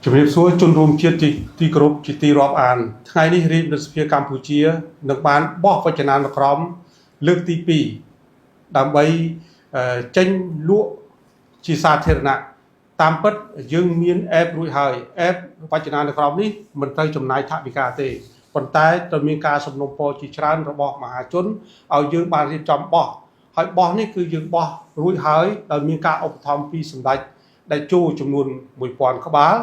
ជំរាបសួរជនរួមជាតិជាទីគោរពជាទីរាប់អានថ្ងៃនេះរាជរដ្ឋសភាកម្ពុជានឹងបានបោះវចនានុក្រមលើកទី2ដើម្បីអឺចេញលក់ជាសាធារណៈតាមពិតយើងមាន app រួចហើយ app វចនានុក្រមនេះមិនត្រូវចំណាយថវិកាទេប៉ុន្តែត្រូវមានការសំណូមពរជាច្រើនរបស់មហាជនឲ្យយើងបានរៀបចំបោះហើយបោះនេះគឺយើងបោះរួចហើយដោយមានការឧបត្ថម្ភពីសម្ដេចតេជោចំនួន1000ក្បាល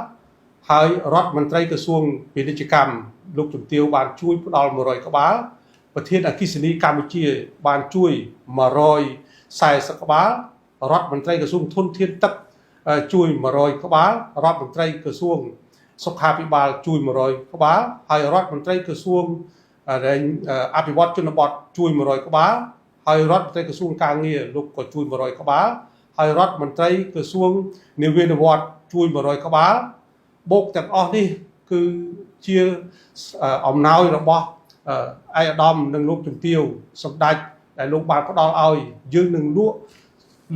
ហើយរដ្ឋមន្ត្រីក្រសួងពាណិជ្ជកម្មលោកជំទាវបានជួយផ្ដល់100ក្បាលប្រធានអគ្គិសនីកម្ពុជាបានជួយ140ក្បាលរដ្ឋមន្ត្រីក្រសួងធនធានទឹកជួយ100ក្បាលរដ្ឋមន្ត្រីក្រសួងសុខាភិបាលជួយ100ក្បាលហើយរដ្ឋមន្ត្រីក្រសួងអភិវឌ្ឍជនបទជួយ100ក្បាលហើយរដ្ឋមន្ត្រីក្រសួងការងារលោកក៏ជួយ100ក្បាលហើយរដ្ឋមន្ត្រីក្រសួងនាវានុវត្តន៍ជួយ100ក្បាល បូកទាំងអស់នេះគឺជាអំណោយរបស់ឯកឧត្តមនិងលោកជំទាវសម្ដេចដែលលោកបានផ្ដល់ឲ្យយើងនឹងលក់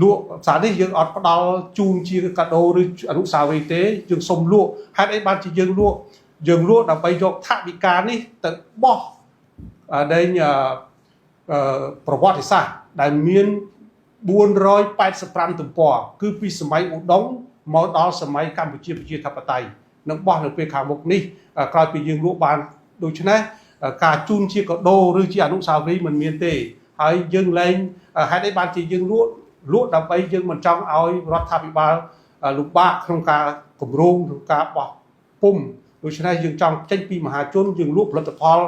លក់ផ្សារនេះយើងអត់ផ្ដល់ជូនជាកាដូឬអនុស្សាវរីយ៍ទេយើងសុំលក់ហេតុអីបានជាយើងលក់យើងលក់ដើម្បីយកថវិកានេះទៅបោះដែងប្រវត្តិសាស្ត្រដែលមាន485ទំព័រគឺពីសម័យឧដុង្គមកដល់សម័យកម្ពុជាប្រជាធិបតេយ្យនឹងបោះនៅពេលខាងមុខនេះក្រោយពីយើងលក់បានដូច្នេះការជូនជាកាដូឬជាអនុស្សាវរីយ៍មិនមានទេហើយយើងលែងហេតុអីបានជាយើងលក់លក់ដើម្បីយើងមិនចង់ឲ្យរដ្ឋាភិបាលលំបាកក្នុងការគម្រោងក្នុងការបោះពុម្ពដូច្នេះយើងចង់ចេញពីមហាជនយើងលក់ផលិតផល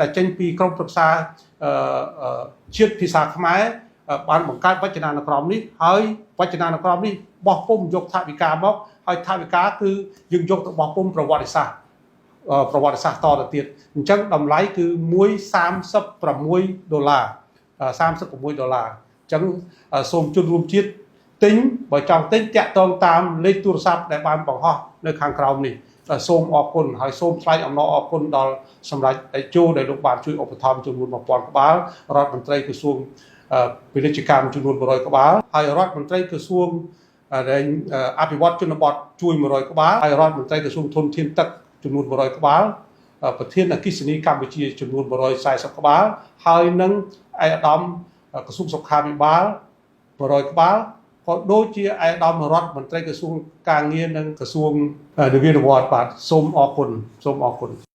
ដែលចេញពីក្រុមប្រឹក្សាជាតិភាសាខ្មែរបានបង្កើតវចនានុក្រមនេះហើយវចនានុក្រមនេះបោះពុម្ពយកថវិកាមកហើយថវិកាគឺយើងយកទៅបោះពុម្ពប្រវត្តិសាស្ត្រប្រវត្តិសាស្ត្រតទៅទៀតអញ្ចឹងតម្លៃគឺ1.36ដុល្លារ36ដុល្លារអញ្ចឹងសូមជនរួមជាតិទិញបើចង់ទិញតាក់ទងតាមលេខទូរស័ព្ទដែលបានបង្ហោះនៅខាងក្រោមនេះសូមអរគុណហើយសូមថ្លែងអំណរអគុណដល់សម្ដេចតេជោដែលលោកបានជួយឧបត្ថម្ភចំនួន1000ក្បាលរដ្ឋមន្ត្រីក្រសួងពាណិជ្ជកម្មចំនួន100ក្បាលហើយរដ្ឋមន្ត្រីក្រសួងអភិវឌ្ឍជនបទជួយ100ក្បាលហើយរដ្ឋមន្ត្រីក្រសួងធនធានទឹកចំនួន100ក្បាលប្រធានអគ្គិសនីកម្ពុជាចំនួន140ក្បាលហើយនឹងឯកឧត្តមក្រសួងសុខាភិបាល100ក្បាលក៏ដូចជាឯកឧត្តមរដ្ឋមន្ត្រីក្រសួងការងារនិងក្រសួងនាវានុវត្តន៍បាទសូមអរគុណសូមអរគុណ។